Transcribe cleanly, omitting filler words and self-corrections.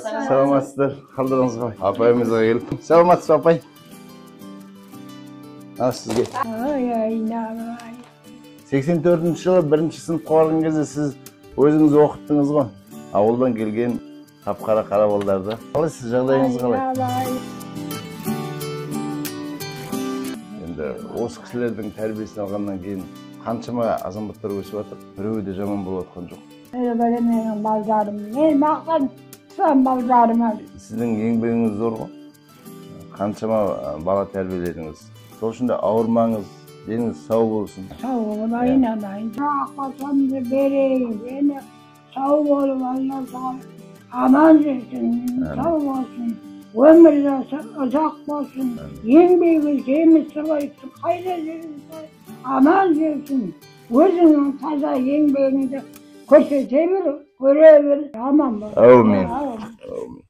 Саламатсыздар, қалдарыңыз қалай? Апайымызға келіп. Саламатсыз, апай. Ал сізге. Ой, айналайын. 84 жылы бірінші сыныпқа барған кезде сіз өзіңіз оқыттыңыз ғой. Ауылдан келген қап-қара қара балдарды. Қалайсыз, жағдайыңыз қалай? Енді осы кісілердің тәрбиесін алғаннан кейін қаншама азаматтар өсіп жатыр, біреуі де жаман болып жатқан жоқ. Менің балдарым, мен мақтан тұтамын балдарыма. Сіздің еңбегіңіз зор ғой. Қаншама бала тәрбиеледіңіз. Сол үшін де ауырмаңыз, деніңіз сау болсын. Сау бол, айналайын. Аққасамды берейін, дені сау болып, Алла сау, аман жүрсін, сау болсын. Өмір жасы ұзақ болсын. Еңбегі жемісті болсын, қайда жүрсін, аман жүрсін. Өзіңнің таза еңбегіңді көрсете бер, көре бер, аман бол. Әумин. Әумин.